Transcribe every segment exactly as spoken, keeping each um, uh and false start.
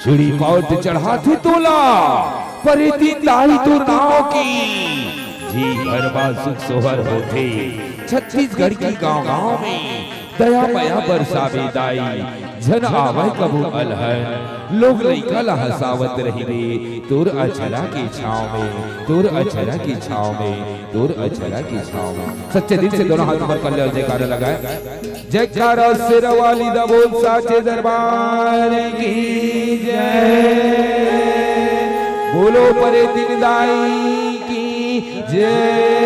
चूड़ी पाउट चढ़ाथे तोला, परे दिन दाई तोर नाव की। जी घर मा सुख सोहर होथे, छत्तीसगढ़ के गांव-गांव में दया मया बरसावे दाई। झन आवय कभू अलहन, लोग लइका ला हंसावत रहिबे, तोर अचरा के छांव में, तोर अचरा के छांव में, तोर अचरा के छांव में। सच्चे दिल से दोनों हाथ ऊपर कर ले और जयकारा लगाए। जयकारा शेरा वाली दा बोल साचे दरबार की जय। बोलो परे दिन दाई की जय।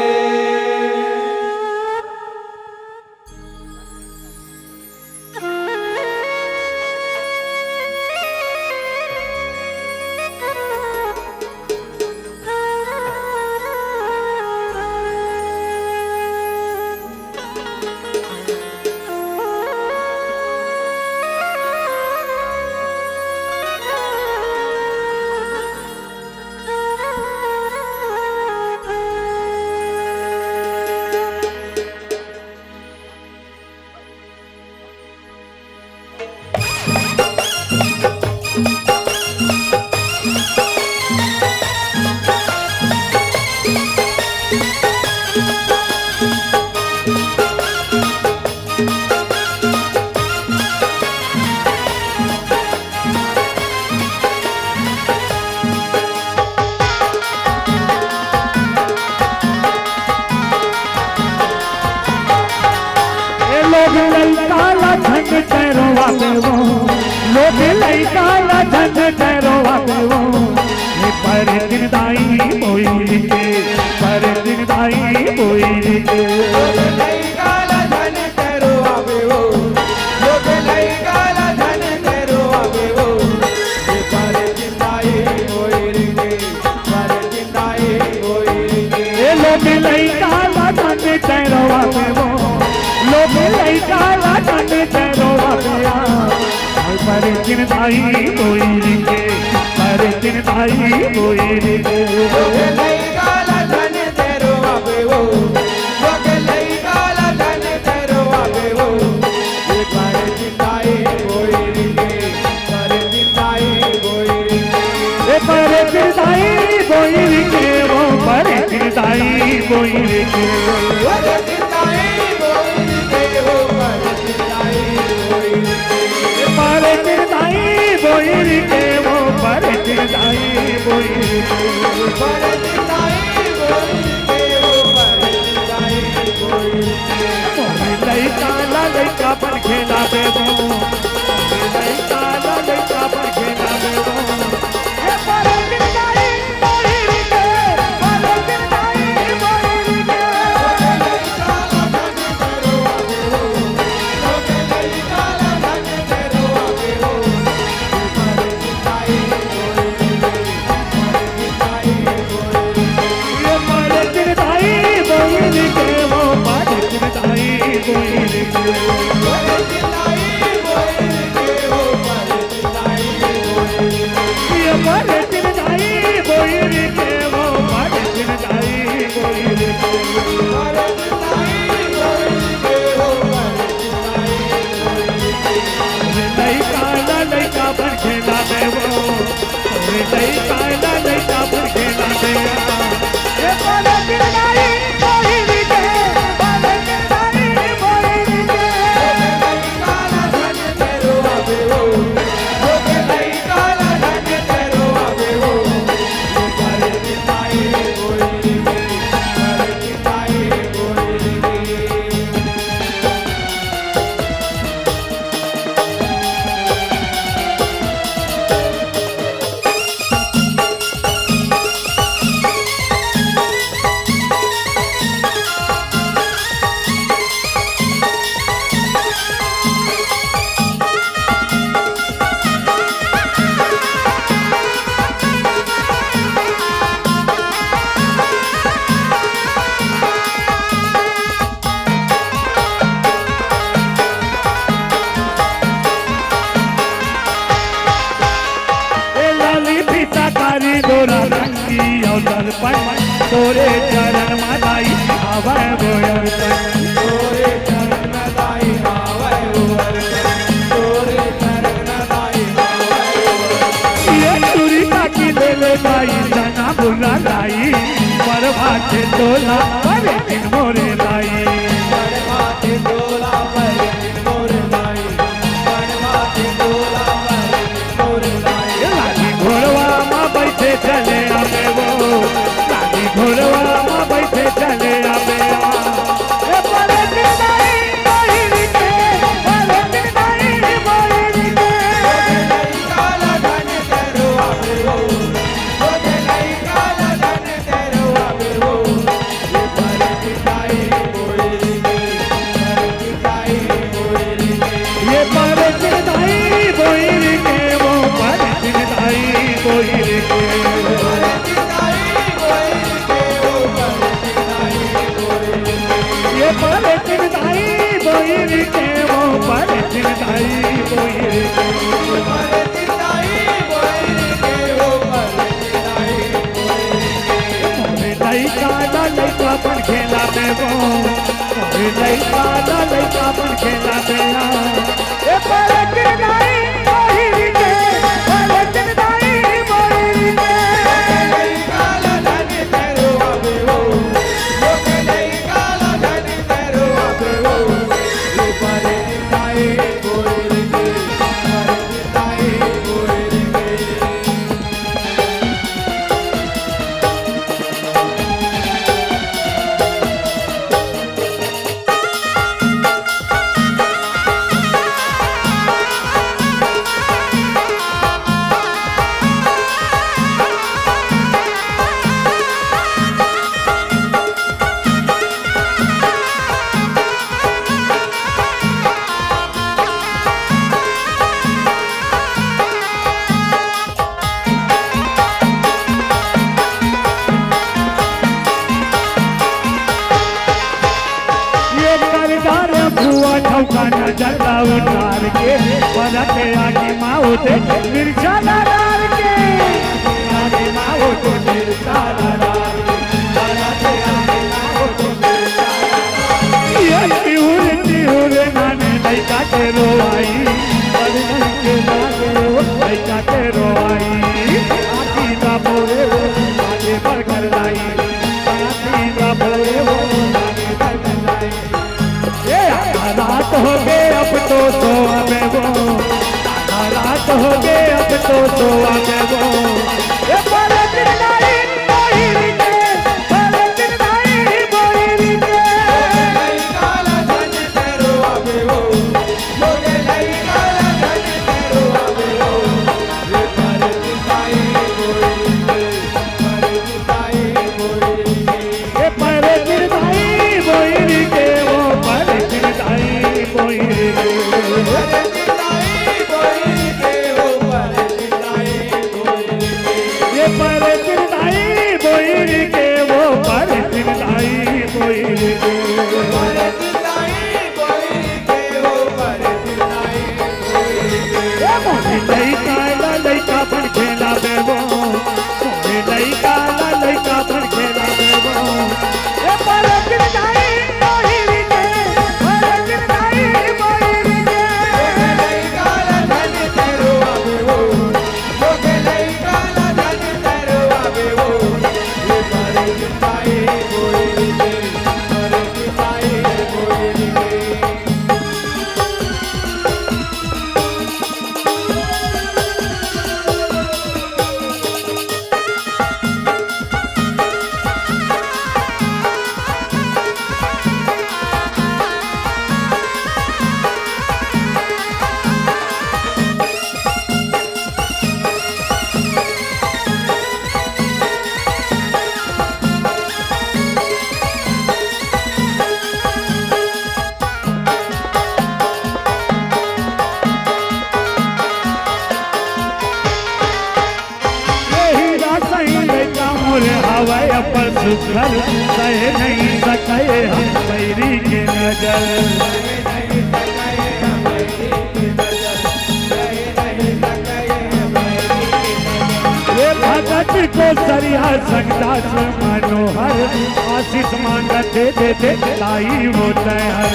ए लोग लइका ला झन तैं रोवाबे वो, लोग लइका ला झन तैं रोवाबे वो। ए परतिन दाई बोइर के, परतिन दाई बोइर के। लइका ला झन तैं रोवाबे वो, लोग लइका ला झन तैं रोवाबे वो। ए परतिन दाई बोइर के, परतिन दाई बोइर के। ए लोग लइका ला झन तैं रोवाबे वो, लोग लइका ला झन तैं रोवाबे आ। परतिन दाई बोइर के, परतिन दाई बोइर के। लोग लइका ला झन तैं रोवाबे वो, लोग लइका ला झन तैं रोवाबे वो। ए परतिन दाई बोइर के, परतिन दाई बोइर के। ए परतिन दाई बोइर के वो, परतिन दाई बोइर के। परतिन दाई बोइर के वो, परतिन दाई बोइर के। ए परतिन दाई बोइर के वो, परतिन दाई बोइर के। परतिन दाई बोइर के वो, परतिन दाई बोइर के। लइका ला लइका बन खेलाबे वो, लइका ला लइका बन खेलाबे वो। ए परतिन दाई बोइर के, परतिन दाई बोइर के। ए परतिन दाई बोइर के वो, परतिन दाई बोइर के। ए परतिन दाई बोइर के वो, परतिन दाई बोइर के। लइका ला लइका बन खेलाबे वो, लइका ला लइका बन खेलाबे आ। ए परतिन दाई बोइर के, परतिन दाई बोइर के। ए लाली फीता कारी गोरा रंगी अउ दर्पण, तोरे चरण मा दाई आवय वो अरपन। तोरे तोला परे दिन मोरे दाई। बड़वा के तोला परे दिन मोरे दाई। बड़वा के तोला परे दिन मोरे दाई। ए लागी घोड़वा मा बैठे चले आबे वो। लागी घोड़वा मा बैठे चले आबे आ। ए परे दिन दाई, बहिरी के, परे दिन दाई, बहिरी के। काला धन तेरो आबे वो। ये परत दाई बोइर के वो, परत दाई बोइर के। ये परत दाई बोइर के वो, परत दाई बोइर के। मोरे लइका ला लइका अपन खेला में वो, मोरे लइका ला लइका अपन खेला में आ। ए पलट नाई पहिर के, पलट नाई पहिर के। ये करदार बुआ ठौका नजर ला उतार के, परत आगी माओ दे मिर्चा ला डार के। आगी माओ दे मिर्चा ला डार के, परत आगी माओ दे मिर्चा ला डार के। ये तिहुरे, तिहुरे माने लइका के रोवाई, बड़ लइके लागे ओ लइका के रोवाई। आगी ला बोरे ओ, आगे बर्गर लाई। ए, आधा रात हो गे अब तो सोआबे वो, आधा रात हो गे अब तो सोआबे वो। ए, परत नाई पहिर के, परत नाई पहिर के। ए परत दाई बोइर के वो, परत दाई बोइर के। ए परत दाई बोइर के वो, परत दाई बोइर के। ए मोरे लइका ला लइका बन खेला बेबो, मोरे लइका ला लइका बन खेला बेबो। ए परत दाई बोइर के, परत दाई बोइर के। ये हीरा सही लइका मोरे हवय अपन सुघर, सहे नहीं सकय हम बैरी के नजर। ये भगत को सरिया संग दास मनोहर, आशीष मांगत दे दे लाई वो तैहर।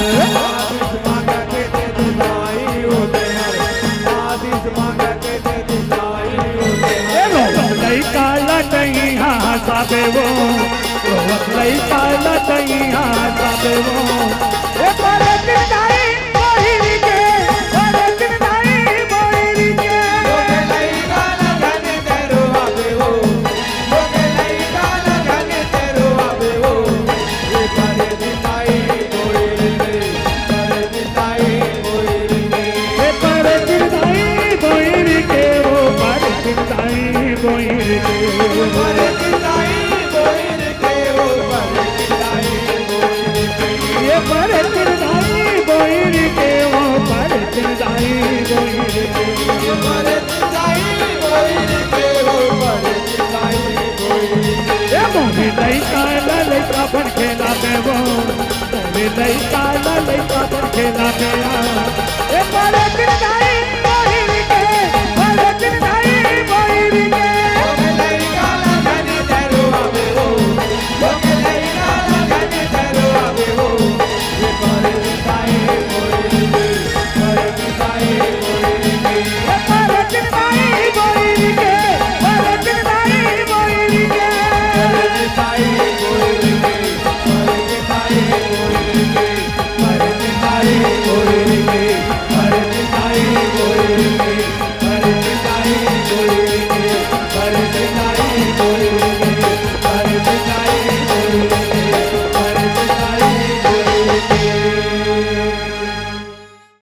ए रो लइका ला नहीं हंसाबे वो, रोवत लइका ला तैयार कर देवो। ए परत दाई बहिर के, परत दाई बहिर के। ए परत दाई बहिर के, ओ परत दाई बहिर के। ये परत दाई बहिर के, ओ परत दाई बहिर के। ए मोरे लइका ला लइका बन खेला देवो, मोरे लइका ला लइका बन खेला देवो।